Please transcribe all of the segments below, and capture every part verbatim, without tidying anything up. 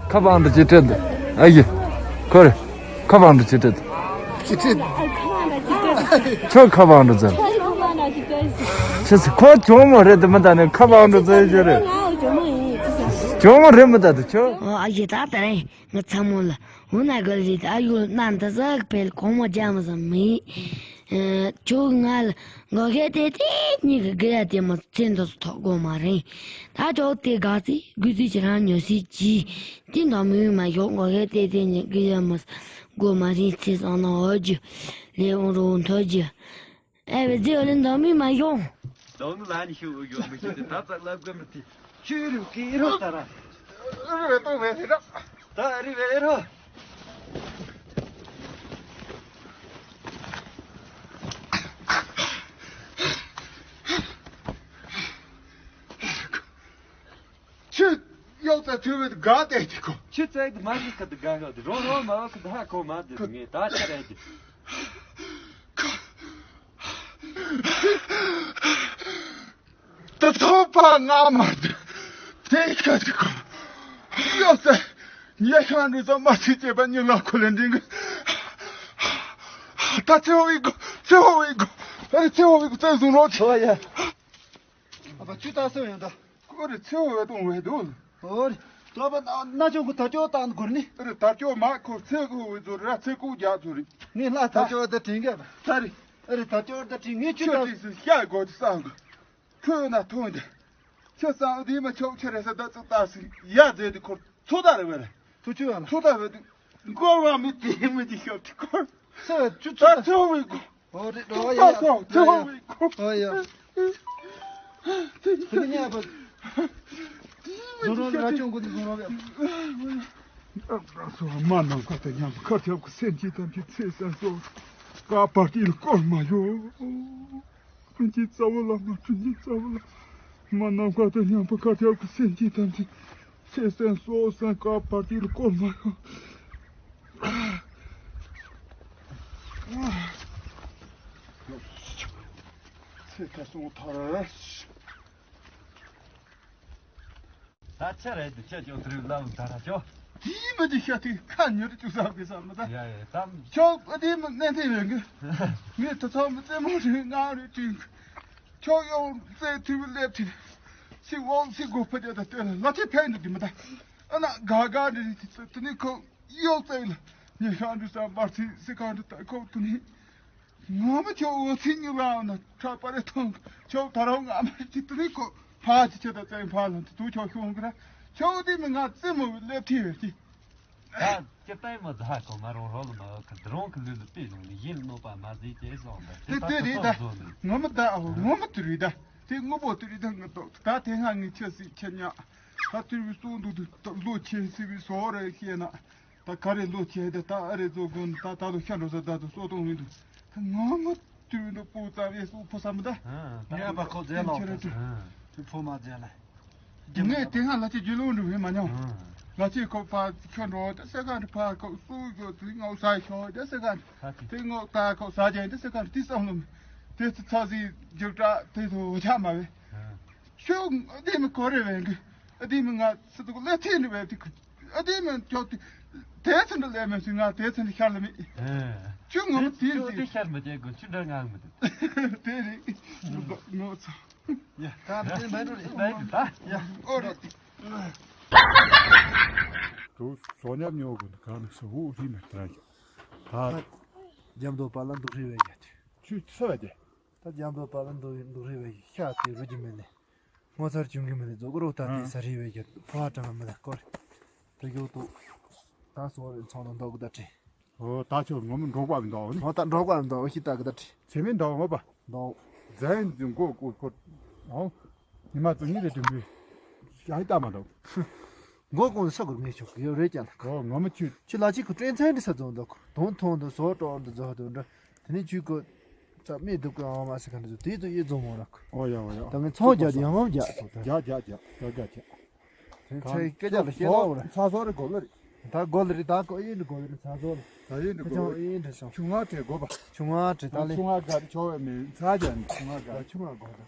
ཁ་པར་འདི་ཅི་སྤྲད་འདུག་ཨ་ཡེ། ཁོ་རེ། ཁ་པར་འདི་ཅི་སྤྲད་འདུག་ཅི་སྤྲད། ཁྱོད་ཁ་པར་འདི་ཟེར། ཁྱོད་ཁོ་ཇོ་མོ་རེད་དེ་མི་ད་ནི་ཁ་པར་འདི་ཟེར་ཞེས་རེད། ཇོ་མོ་རེད་མི་ད་དུ་ཁྱོད། ཨ་ཡེ་ད་ད་རེད། ང་ཚ་མོ་ལ་འོ་ན་ག་ལ་རེད། ཨ་ཡོ་ན་འདི་ཟ་གི་ཕེལ་གོང་མ་རྒྱ་མ་ཟ་མི། ཨ་ཁྱོད་ང་ལ་འགོ་ཁལ་དེ་དེ་གཉིས་ཀྱི་དགེ་ཡ་དེ་མ་ཚེ་འདི་སུ་ཐོག་གོ་མ་རེད། ད་ཁྱོད་དེ་ག་ཚི་དགུ་ཚི་ཅི་རང་ཉོ་སི་ཅི། དེ་འདྲ་མི་མ་ཡོག་འགོ་ཁལ་དེ་དེ་གཉིས་དགེ་ཡ་མ་གོ་མ་རེད། ཚེ་སང་ན་འོ་ཇུ་ལས་འོང་རོ་འཐོ་ཇུ། ཨེ་བེ་ཛི་ཨོ་ལེན་དོ་མི་མ་ཡོང་། དོ་ནུ་ལ་ནི་ཤུ་ཡོང་མི་ཤེས་ཏེ་ད་ཙག་ལབ་ག་མི་ཏི། ཁྱོད་རུ་ཀི་རོ་ད་ར། རི་བེ་ཏོ་བེ་ཧེ་ར། ད་རི་བེ་རོ། ཁྱོད་གཡོག་ཙག་ཐུ་བེ་དགའ་དེ་ཏི་ཁོ། ཁྱོད་ཙག་དེ་མ་ཤི་ཁ་དེ་ག་ག་དེ་རོ་རོ་མ་བ་ཁ་དེ་ཧ་ཁོ་མ་དེ་ངས་ད་ཆ་རེད་དེ། ད་ཐོབ་པ་ང་མ་དེ་དེ་ཁ་དེ་ཁོ། གཡོག་ཙག་ཉེ་ཤང་རུ་ཙམ་མ་ཤི་ཅེས་པ་ཉིན་ལ་ཁོ་ལེན་འདྲིང་གི། ད་ཚེ་བ་བི་གོ་ཚེ་བ་བི་གོ་ཨ་རེ་ཚེ་བ་བི་གོ་ཙག་བཟུང་རོགས་ཆོག་ཡ། ཨ་ཕ་ཆུ་ད་སོ་ཡོད་ད། ཁོ་རེ་ཚེ་བ་བི་གཏོང་བས་འདུག་ཨོ་རེ། ལོ་པ་ན་ཅོང་གོ་ད་ཅོ་བཏང་དགོར་ནི། ཨ་རེ་ད་ཅོ་མ་ཁོ་ཚེ་ཁོ་བི་ཚོ་ར་ཚེ་ཁོ་རྒྱག་ཚོ་རེ། ངས་ལ་ད་ཅོ་ད་དྲིན་ག་ད་རེ། ཨ་རེ་ད་ཅོ་ད་དྲིན་ངས་ཆུ་ད། ཁྱོད་ཏིག་སུ་ཤ་དགོས་ཏེ་སང་གོ་ཁྱོད་ན་ཐོང་དེ། ཁྱོད་སང་དེ་མ་ཆོག་ཁྱེད་རེ་ས་ད་ཙུག་ད་སི་ཡ་ཟེར་དེ་ཁོ་ཚོ་ད་རེ་བས་རེ། ཚོ་ཆུ་ཡ་ལ། ཚོ་ད་བས་དེ། མགོ་བ་མི་དེ་མི་དེ་ཤོབ་དེ་ཁོ། ས་ཆུ་ད་ཚོ་བས་གོ་ཨོ་རེད་རོ་ཡ་ཡ། ད་ཚོ་བས་གོ་ཨོ་ཡ། དེ་ནི་ཉ་པ། ཟོ་རོ་ར་ཅུང་གོ་དེ་ཟོ་རོ་ཡ། སོ་མ་ནམ་མཁའ་དང་མཉམ་པའི་མཁའ་ཁྱབ་ཀྱི་སེམས་ཅན་ཐམས་ཅད་ཚེ་བསོད་ནམས་གསོག་ག་པར་ཏི་ལ་བཀོད་མ་ཡོང་། སྤུན་མཆེད་རྩ་བོ་ལ་མ་སྤུན་མཆེད་རྩ་བོ་ལ་མ་ནམ་མཁའ་དང་མཉམ་པའི་མཁའ་ཁྱབ་ཀྱི་སེམས་ཅན་ཐམས་ཅད་ཚེ་བསོད་ནམས་གསོག་སང་ག་པར་ཏི་ལ་བཀོད་མ་ཡོང་། ཚེ་ཁ་སོང་ཐར། ད་ཆ་རེད་དུ་ཁྱེད་ཅོ་ཐུ་རུ་ལ་ལུ་ད་ར་ཅོ། དེའི་མི་དེ་ཤ་ཐུག་ཁ་ཉོ་རུ་བཅུག་བསམ་གི་བསམ་མི་ད། ཡ་ཡ་ད། ཁྱོད་ཨ་དེའི་མི་གནས་ཐེ་ཡོད་གི། ངས་ཐུ་ཚོགས་མི་རྩེད་མོ་རེད་ང་རེད་དྲིན་གི། ཁྱོད་ཡོང་རྩེད་ཐུ་བི་སླེབས་ཐུ། སི་འོག་སི་སྒོ་ཕ་རྒྱ་ད་ལྟོས་ལ་ལ་ཐེ་ཕན་འདུག་གི་མི་ད། ཨ་ན་ག་ག་རེད་དེ་ནི་ཁོ་ཡོག་རྩེད་ལ་ཉེ་ཤང་འདུག་བསམ་པར་ཚི་སི་ཁང་དུ་ད་ཁོ་དུ་ནི། ངོ་མ་ཁྱོད་འོ་ཚིག་གཉིས་ལའང་ན་ཁྲག་པ་རེ་ཐོང་ཁྱོད་ད་རུང་ང་མ་ཅི་ཏུ་རི་ཁོ་ཕ་ཅི་ཁྱོད་ད་བཙན་ཕ་ལ་དུ་ཁྱོད་ཤོང་གི་ར་ཁྱོད་དེ་མི་ང་རྩེད་མོ་བི་སླེབས་ཐི་བས་ཅི། ད་ཁྱེད་ལྟ་མོ་ཛ་ཧ་གོ་ང་རང་རོ་ལ་མ་ཁ་ད་རུང་ཁ་ལུས་ལ་པི་རུང་ནི་ཡིན་ནོ་པ་མ་ཟིག་ཅེས་སོང་ད་དེ་དེ་རེད་ད། ངོ་མ་ད་ངོ་མ་དུ་རེད་ད། དེ་དངོས་པོ་དུ་རེད་ད་ང་ཏོག་ད་དེ་ང་ངི་ཁྱོད་སྲིད་ཁྱེད་ཉག་ད་དུ་བི་སོང་དུ་དུ་ལོ་ཁྱེད་སྲིད་བི་སོ་རེ་ཤེས་ན། ད་ག་རེ་ལོ་བྱས་ཏེ་ད་ཨ་རེ་ཚོ་དགོན་ད་ད་ལོ་ཤ་འགྲོ་ས་ད་དུ་སོ་གཏོང་མི་འདུག་ད་ང་མ་དུས་འགྲོ་པོ་ཙམ་ཡེ་སུ་ཕོ་བསམ་ད། ངས་པ་ཁོ་མཛད་ལོག་ད་ཁྱོད་ཕོ་མ་མཛད་ལ། ངས་དེ་སྔ་ལ་ཅི་རྒྱུ་ལོ་འགྲོ་བས་མ་མྱོང་། ལ་ཅི་ཁོ་ཕ་ཤ་འགྲོ་ད་ས་ག་འདྲ་ཕ་ཁོ་སུ་གོ་དུས་ངའོ་ས་ཤོ་ད་ས་ག་འདྲ་དེ་ངོ་ད་ཁོ་ས་ཅན་ད་ས་ག་འདྲ་དེ་བསམ་ལོ་དེ་ཚ་ཚ་ཟི་རྒྱུག་དྲ་དེ་ཚོ་ཆ་མ་བས། ཤོ་དེ་མི་གོ་རེ་བས་གི་ཨ་དེ་མི་ང་སི་ཏུ་ལེ་ཐེ་འདྲ་བས་དེ་ཁོ། ཨ་དེ་མིན་ཁྱོད་དེ་དེ་ཚོ་འདྲ་ལས་མེད་ཚུལ་ང་དེ་ཚོ་འདྲ་ཤར་ལ་མེད། ཨེ། ཁྱོད་ངོ་མ་དེ་ཁྱོད་དེ་ཟིག་ཤར་མི་བྱེད་དགོས་ཁྱོད་འདྲ་ངང་མི་འདུག་དེ་རེད། ངོ་ཚ། ཡ། ད་དེ་མེད་འགྲོ་རེད། མེད་འགྲོ་ད། ཡ། ཨོ་རེད། དུ་སོ་ཉབ་ཉོ་དགོས་འདུག་ག་ནས་སོ་འུ་རི་མེད་དྲན་ཞིག་ད། རྒྱབ་མདོ་པ་ལ་འདུག་རི་བས་ཡ། ཁྱོད་ཚོ་བས་དེ། ད་རྒྱབ་མདོ་པ་ལ་འདུག་འདུག་རི་བས་ཤ་དེ་རུ་རྒྱུ་མེད་ནས། ངོ་མཚར་བྱུང་གི་མི་འདུག་རྫོགས་རོགས་ད་དེ་ས་རི་བས་ཀྱི་ཕོ་བ་དྲངས་མི་ལ་སྐོར། དེ་གྱོད་དུ། ད་སོ་རེ་ཚང་ན་འདོག་གི་ད་ཁྲི། ཨོ་ད་ཁྱོད་ངོ་མ་འབྲོག་པ་མི་འདུག་ཨོ་ནི། ཨོ་ད་འབྲོག་པ་མི་འདུག་ཨོ་ཤི་ད་གི་ད་ཁྲི། བྱེད་མི་འདུག་ངོ་པ། འདུག་འཛིན་འཛིན་མགོ་སྐོར་སྐོར། ཨོ། ཉི་མ་བཅུ་གཉིས་རེ་དྲན་པའི། ཞག་ཡི་ལྟ་མ་འདུག་མགོ་སྐོར་ས་གུར་མེད་ཆོག་གི་ཡོད་རེད་ཀྱང་། ཨོ་ངོ་མ་ཁྱོད། ཁྱི་ལ་ཅིག་གི་སྤྲོད་ཚན་འདི་ས་རྫོང་འདུག་དོན་མཐོང་འདུག་བཟོ་གྲོགས་འདུག་བཟོ་འདུག་འདྲ། དེ་ནས་ཁྱོད་ཀྱི་ཚ་མེད་སྡུག་གི་ཨང་མ་ཟེར་ག་འདྲ་ཟེར་དེ་ཚོ་ཡེ་རྫོང་མོ་ར། ཨོ་ཡ་ཨོ་ཡ། ད་ངས་ཚོང་རྒྱག་དེ་ཡང་མང་རྒྱག་ཐོག་ད། རྒྱག་རྒྱག་རྒྱག་རྒྱག་རྒྱག་དེ་ཚེ་སྐད་ཆ་ལ་སྐད་ལ་འོ་ར། ཚ་སོ་རེ་གོ་ལ་རེད། ད་སྒོ་ལ་རི་ད་ཀོ་ཨིན་རི་སྒོ་ལ་རི་ཚ་ཟོ་ལ། ད་ཡིན་འདི་ཁྱོད་ཀྱང་ཨིན་འདྲ་སོང་། ཆུང་ང་དྲེ་དགོ་པ། ཆུང་ང་དྲེ་ད་ལེ། ཆུང་ང་དགའ་ཆོ་བའི་མི་ཚ་ཇ་ནི་ཆུང་ང་དགའ། ཆུང་ང་དགོ་ད།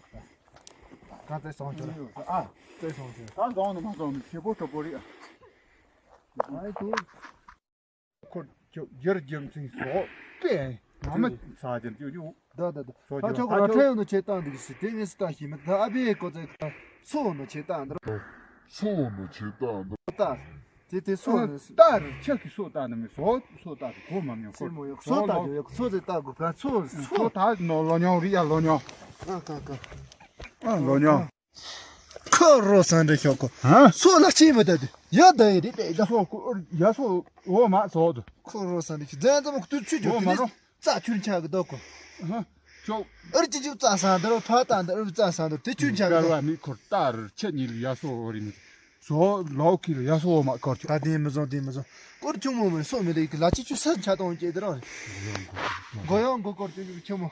ག་ཚེ་སོང་ཆོ་ལ། ཨ། ཚེ་སོང་ཆོ། ད་རྫོང་ནི་མ་རྫོང་ནི་ཆེ་པོ་གྲོ་པོ་རི་ཨ། ཨ་ཏུ། ཁོ་ཁྱོད་རྒྱུར་རྒྱུ་མཚན་བཟོ་པས་ང་མི་ཚ་ཇ་ཅུ་ཅུ། ད་ད་ད། སོ་ད་ཆོག་གི་ར་ཁྲ་ཡོང་ནོ་ཆེ་བཏང་འདུག་ཟེར་དེ་ངས་སུ་བཏང་ཤེས་མི་ད་ཨ་བེ་ཀོ་ཙེ་ཁ་སོ་ནོ་ཆེ་བཏང་འདུག་སོ་ནོ་ཆེ་བཏང་འདུག་ད་དེ་དེ་སོ་ནོ་ད་རུ་ཆག་གི་སོ་ད་ནི་མི་སོ་སོ་ད་གོ་མ་མྱོང་སེ་མོ་ཡོག་སོ་ད་ཡོག་སོ་ཙེ་ད་གོ་ག་སོ་སོ་ད་ནོ་ལོ་ཉོ་རི་ཡ་ལོ་ཉོ། ཨ་ཀ་ཀ་ཨ་ལོ་ཉོ། ཁོ་རོ་སང་འདྲ་ཤོག་གོ། ཧ། སོ་ལ་ཅི་མི་ད་དེ་ཡ་ད་ཡི་རི་པེ་ད། སོ་ཁོ་ཡ་སོ་འོ་མ་སོ་དུ། ཁོ་རོ་སང་འདྲ་ཤི་ཛན་ཙམ་ཁོ་དུ་ཆུ་འོ་ཆུ་མ་དེ་ནི་རོ། རྩ་ཆུར་ཆག་གི་འདུག་གོ། ཧ། ཅོ། ཨར་ཅི་ཅི་རྩ་སང་འདི་རོ་ཕ་ཏང་འདི་ཨར་རྩ་སང་འདི་དེ་ཆུར་ཆག་གི་ཀར་འདུག་བ་མི་ཁོར་ཏར་ཆེ་ཉིལ་ཡ་སོ་འོ་རི་མི། སོ་ལོ་ཁིར་ཡ་སོ་འོ་མ་ཀར་ཆོ། ད་དེ་མི་བཟང་དེ་མི་བཟང་། ཀོར་ཆུང་མོ་མི་སོ་མི་ལེགས་ལ་ཅི་ཆུ་སར་ཆ་དང་ཅེ་དེ་རང་རེད། མགོ་ཡང་མགོ་ཀོར་ཆུང་ཆུང་ཆུང་མོ།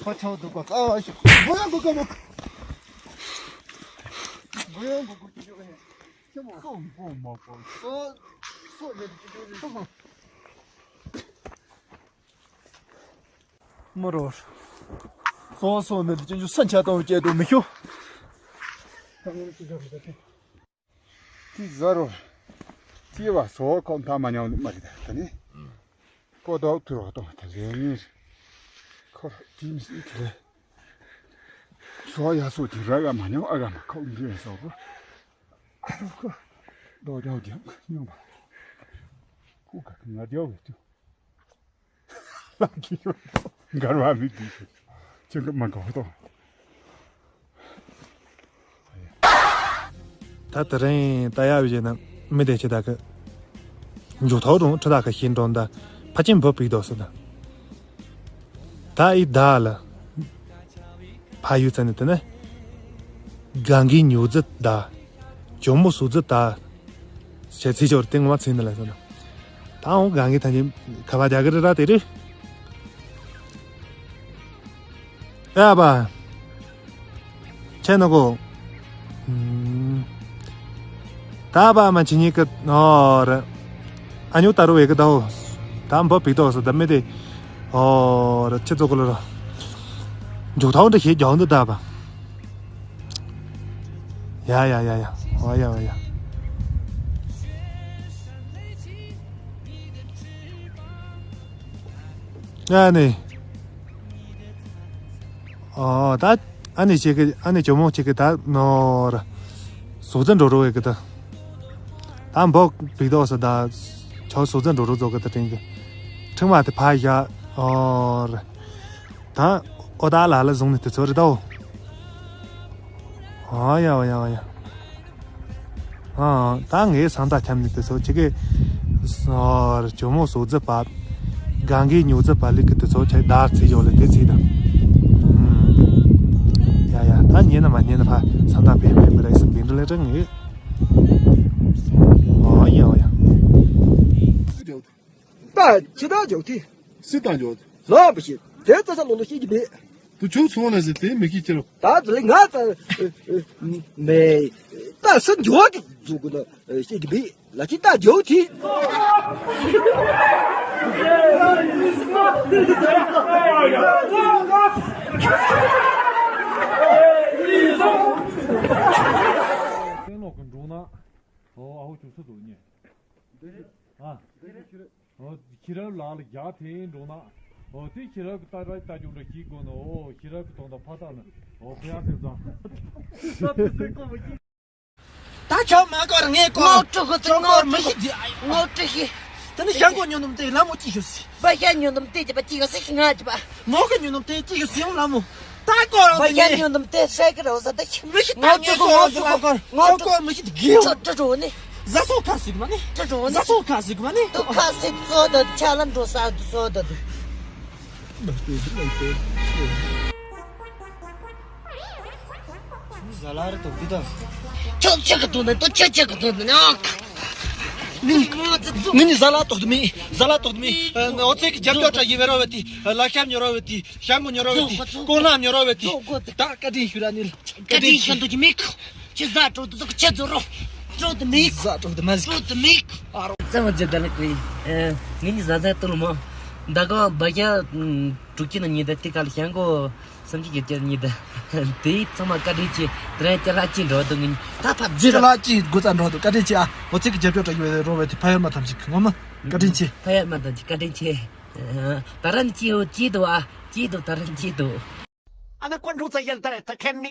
ཁ་ཆོ་འདུག་པ་ཨ་ཤི། མགོ་ཡང་མགོ་ཀོར་མོ། མགོ་ཡང་མགོ་ཀོར་ཆུང་ཆུང་ཆུང་མོ། སོ་མགོ་མ་ཀོར། སོ་སོ་མི་ཆུང་ཆུང་ཆུང་མོ། མོ་རོ། སོ་སོ་མི་ཆུང་ཆུང་སར་ཆ་དང་ཅེ་དུ་མི་ཤོ། ཏི་ཟ་རོ། ཏི་བ་སོ་ཁོ་མཐའ་མ་ཉམས་མ་རེད་ད་ནི། ཁོ་ཏོག་ཐུར་བ་ཏོག་ད་རེ་ནི། ཁོ་ཏི་མི་སི་ཏི་རེ། སོ་ཡ་སོ་ཏི་ར་ག་མ་ཉམས་ཨ་ག་མ་ཁོ་འདྲེ་སོ་ཁོ། ཨ་རོ་ཁོ། ཏོག་ཏོག་རྒྱབ་ཉམས་པ། ཁོ་ག་གི་ང་རྒྱབ་བས་ཏུ། འགར་བ་མི་དེ་ཁྱེད་ཀྱི་མ་གོ་ཏོ། ད་དེ་རིང་ད་ཡ་བཞེས་ན་མི་དེ་ཆེ་ད་གི་འཇུ་ཐོག་རུང་ཁྲི་ད་གི་ཤིན་གྲོང་ད་ཕ་ཆེན་བུ་ཕིག་དོ་སི་ད། ད་ཨི་ད་ལ་ཕ་ཡུལ་ཙན་ནི་དེ་ནི་གང་གི་ཉུ་ཙི་ད། ཇོ་མོ་སུ་ཙི་ད། ཞེས་ཚིག་ཆོར་སྟེང་བ་ཚིག་ནི་ལ་སོ་ན། ད་འོང་གང་གི་ཐང་ཆེན་ཁ་བ་རྒྱ་གི་རི་ར་དེ་རི། ཨ་བ། ཆེ་ནོ་གོ། ད་བ་མ་ཆི་ཉི་ཀི་ཨོ་ར། ཨ་ཉུ་ཏ་རུ་ཝེ་གི་ད་འོ། ད་འབོ་པིག་ཏོ་སོ་ད་མི་དེ། ཨོ་ར་ཆི་ཙོ་གོ་ལོ་ར། འཇུག་ཐོག་འདི་ཞེས་རྒྱང་དུ་ད་བ། ཡ་ཡ་ཡ་ཡ། ཨོ་ཡ་ཨོ་ཡ། ཨ་ནི། ཨོ་ད། ཨ་ནི་ཅིག་གི་ཨ་ནི་ཇོ་མོ་ཅིག་གི་ད་ནོར། ཟོག་རྫི་འགྲོ་རོགས་ཡོད་གི་ད། ད་འབོག་པིག་ཏོག་སི་ད། ཆོ་ཟོག་རྫི་འགྲོ་རོགས་ཟོག་གི་ད་དྲན་གི། ཁྲིམས་མ་དེ་ཕ་ཡ། ཨོ་ར། ད། ཨོ་ད་ལ་ལ་བཟུང་ནི་དེ་ཚོ་རེད་ད་འོ། ཨ་ཡ་ཨོ་ཡ་ཨོ་ཡ། ཨ་ད་ངའི་སང་ད་འཁྱམ་ནི་དེ་ཚོ་ཅི་གེ། ཨོ་ཇོ་མོ་ཟོག་རྫི་པ། གང་གི་ཉོ་རྫི་པ་ལི་གི་དེ་ཚོ་ཆ་ད་རྩིས་ཡོད་ལ་དེ་རྩིས་ད། ཡ་ཡ་ད་ཉེ་ན་མ་ཉེ་ན་ཕ་སང་ད་བེ་བེ་བེ་ར་ཨི་སི་བེ་འདྲ་ལེ་དྲ་ངེ། ཨོ་ཡ་ཨོ་ཡ། ད་ཅི་ད་འཇོག་དེ། སི་ད་འཇོག་ལ་བ་ཤི་དེ་ད་ས་ལོ་ལོ་ཤི་གི་མེད། དུ་ཆུ་ཚོང་ལ་ཟེར་དེ་མི་ཤི་ཁྱེར། ད་དེ་ལས་ང་ད་མེད། ད་ས་འཇོག་གི་འཇུག་གི་ན་ཤི་གི་མེད་ལ་ཅི་ད་འཇོག་དེ། གཏན་ལོག་གི་འགྲོ་ན། ཨོ་ཨ་ཧོ་ཅུ་སུ་དུ་ཉེ། ཨ། ཨོ་ཁྱི་རབས་ལགས་ལ་རྒྱག་དེ་འགྲོ་ན། ཨོ་དེ་ཁྱི་རབས་ཀྱི་རྟ་ར་རྟ་རྒྱུག་འདྲ་ཞིག་དགོས་ན། ཨོ་ཁྱི་རབས་ཀྱི་དོན་དག་ཕ་རྟགས་ན། ཨོ་ཕ་ཡ་སེམས་ཙམ། ད་ཁྱོད་མ་སྐོར་ངས་སྐོར། ངོ་སྤྲོད་གི་ཚིག་ངོ་སྤྲོད་གི་ངོ་སྤྲོད་གི་ད་ནི་ཞང་གོ་ཉོ་ནམ་དེ་ལ་མོ་ཅི་ཞུ་སི། བ་ཞ་ཉོ་ནམ་དེ་ཅི་པ་ཅི་ག་སི་ང་ཅི་པ། ངོ་ག་ཉོ་ནམ་དེ་ཅི་ག་སི་ཡོང་ལ་མོ། ད་སྐོར་བ་ཞ་ཉོ་ནམ་དེ་སེ་གི་རོ་ས་ད་ཁྱི། མི་ཤི་ད་ངོ་སྤྲོད་གི་ངོ་སྤྲོད་གི་ངོ་སྤྲོད་གི་མི་ཤི་དགེ་ཡོ། ཏྲ་ཏྲ་འགྲོ་ནི། ཟ་སོ་ཁ་སིག་མ་ནི། ཏྲ་འགྲོ་ནི། ཟ་སོ་ཁ་སིག་མ་ནི། ཏུ་ཁ་སིག་ཚོ་ད་ཆ་ལ་འགྲོ་ས་དུ་ཚོ་ད་དུ། ཟ་ལ་རེ་དོག་དི་དང་། ཁྱོད་ཆེ་གི་དོན་དུ་ཁྱོད་ཆེ་གི་དོན་དུ་ནི། ངི་ནི་ཟ་ལ་དོག་དི་མི། ཟ་ལ་དོག་དི་མི། ཨོ་ཚེ་གི་རྒྱབ་སྐྱོར་ཡི་བེ་རོ་བེ་ཏི། ལ་ཤམ་ཉོ་རོ་བེ་ཏི། ཤམ་གོ་ཉོ་རོ་བེ་ཏི། ཀོ་ན་ཉོ་རོ་བེ་ཏི། ད་ཀ་དྲིན་ཞུ་ར་ནི། ཀ་དྲིན་ཤན་དུ་གི་མི་ཁུ། ཁྱི་ཟ་དྲོ་དུ་ཟོག་ཁྱི་ཛོ་རོ། སྤྲོད་མིག་ཟ་སྤྲོད་མ་ཟིག་སྤྲོད་མིག་ཨ་རོ། ཙམ་མ་ཟེར་ད་ལ་ཀུའི། ངེད་གཉིས་ཟ་ཟ་ཏུ་ལ་མོ། ད་ག་བ་རྒྱ་དྲུག་ཅུ་ན་ཉི་ཟླ་དེ་ག་ལ་ཞང་གོ་སུམ་ཅུ་གྱ་བརྒྱད་ཉི་ཟླ། དེ་ཚང་མ་བཀའ་དྲིན་ཆེ། དེ་རིང་ཅ་ལག་ཅིག་འགྲོ་འདུག་ངེད་གཉིས་ད་ཕར་འཛུལ་ཅ་ལ། ལག་ཅིག་དགུ་ཙམ་འགྲོ་འདུག་བཀའ་དྲིན་ཆེ་ཨ། འོ་ཚིག་གི་རྒྱབ་སྐྱོར་སྤྲད་ཡོད་རོ་བས་དེ་ཕ་ཡར་མ་ཐམས་ཅད་ངོ་མ་བཀའ་དྲིན་ཆེ། ཕ་ཡར་མ་ཐམས་ཅད་བཀའ་དྲིན་ཆེ། ད་རན་ཅི་ཡོད་ཅི་འདུག་ཨ། ཅི་འདུག་ད་རན་ཅི་འདུག་ཨ་ན་ཀོན་ཀྲུང་ཚ་ཡན་ཏ་རེ་ད་ཁེན་ནི།